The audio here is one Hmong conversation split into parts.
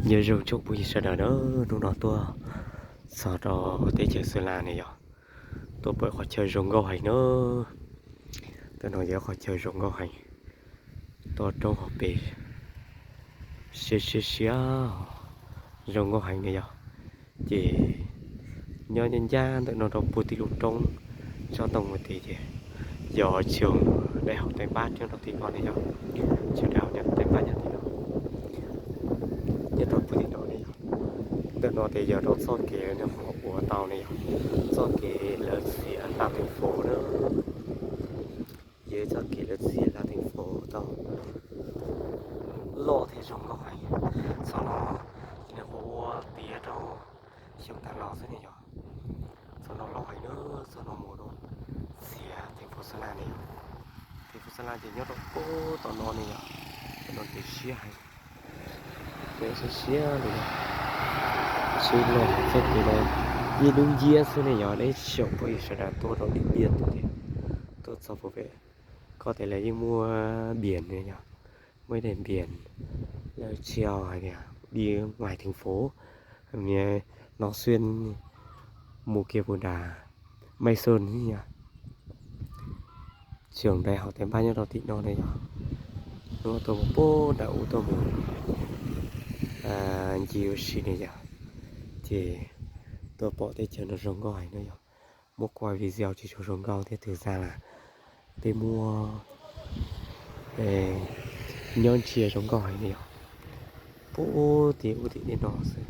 Nyob zoo tsoom phooj ywg sawv daws na, hnub no tuaj txog rau teb chaws Xas Las ne yog, tuaj pom qhov chaw zoo nkauj heev na. Ntawm no yog qhov chaw zoo nkauj heev, toj roob hauv pes siab siab siab, zoo nkauj heev ne yog. Ces nyob ncaj ncaj ntawm no rau puag tim lub roob tsob ntoo ua tid ces yog tseem dai hauv teeb pab nyob rau tim no ne yog, tseem dai hauv teeb pab nyob tim no. Nyob rau puag tim no ne yog, ntawm no ces yog rau txoj kev lawv ua tau ne yog, txoj kev lawv txiav hla teem fauv na. Yog txoj kev lawv txiav hla teem fauv tau loj thiab zoo nkauj heev. Txoj no nws kuj ua tiav rau xyoo tas los xwb ne yog. Txoj no loj heev na, txoj no mus rau txiav teem fauv Xas Las ne yog. Teem fauv Xas Las ces nyob rau puag tom no ne yog. Txoj no ces siab heev, siab siab li. Siab loj, txoj kev no yeej dub nciab xwb ne yog, nej tsoom phooj ywg sawv daws tuaj rau Điện Biên tuaj ces tuaj txog puag pem, koj tias lawv yeej muaj biển ne yog, muaj ib daim biển, lawv tsis hais tias đi ngoài thành phố, no xuyên mus kiag puag nram Mai Sơn yog. Tseem dai hauv teeb pab nyob rau tim no ne yog, hnub tuaj mus puag nram ub tuaj mus ncig ua si ne yog, ces tuaj pom teb chaws no zoo nkauj heev no yog. Muab kuaj video tsis tshua zoo nkauj thiab tus Xas Las, peb muab nyob ntsia zoo nkauj heev ne yog. Puag tim ub tim nej no xwb,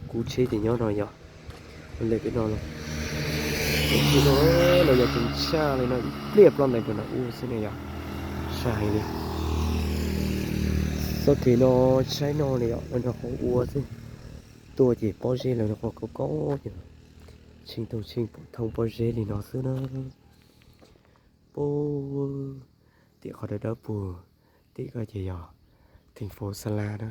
kuv tsheb ces nyob no yog, lawm peb no los, tim no los yog tus tshaj li no ib pliag ploj ntais rau nram ub xwb ne yog, sai heev li. Txoj kev no saib no ne yog, no qhov ua xwb, tuaj ces pob zeb lawv no qhov kaub kaub ces tsheej toog tsheej pum thooj pob zeb li no xwb na. Puag tim qhov dawb dawb puag tim ko ces yog thành phố Sa La na.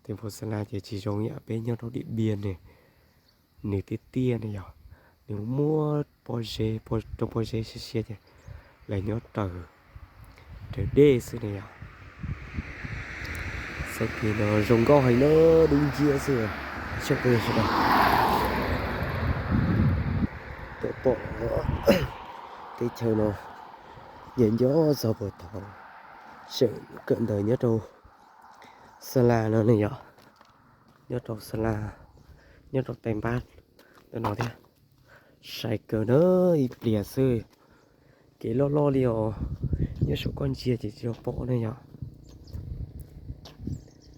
Thành phố Sa La ces tsis zoo yam peb nyob rau Điện Biên ne, nws tiaj tiaj ne yog, nws muab pob zeb, roob pob zeb siab siab ces lawv nyob raws, raws dej xwb ne yog. Txoj kev no zoo nkauj heev na, dub nciab xwb. Tsoom phooj ywg sawv daws, tuaj pom teb chaws no, nyob nco txog puag tod, tseem kawm ntawv nyob rau Sa La no ne yog, nyob rau Sa La, nyob rau Tây Bắc ntawm no thiab. Sai kawg na, ib pliag xwb, kev loj loj li os, nyob saum koj ntsia ces tsis tau pom ne yog,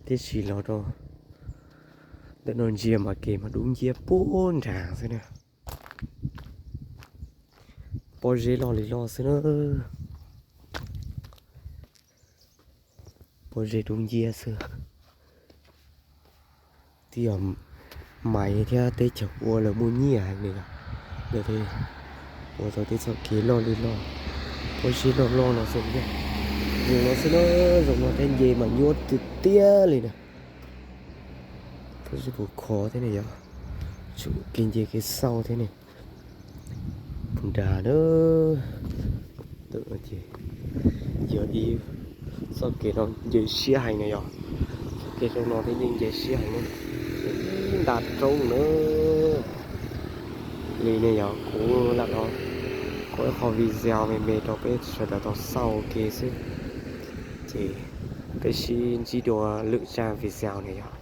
tiam sis los rau ntawm no ntsia mas kev mas dub nciab puag nrad xwb na. Pob zeb loj li loj xwb na. Pob zeb dub nciab xwb. Twb yog maiv thiab teb chaws ua lawv muaj nyiaj heev li os. Lawv ua tau tej txoj kev loj li loj, pob zeb loj loj no xwb thiab. Zoo no xwb na, zoo no thiab nce mas nyuaj tiag tiag li na. Pob zeb puas khov thiab ne yog, tsum kev nce kev xauj thiab ne. Puag nrad na, ntawm no ces yog ib txoj kev no nce siab heev na yog. Txoj kev zoo no thiab yeej nce siab heev na, ib nta roob na. Li ne yog kuv lam tau ua ib qho video me me rau peb sawv daws tau xauj ua ke xwb, ces peb sib ntsib dua lwm zaj video ne yog.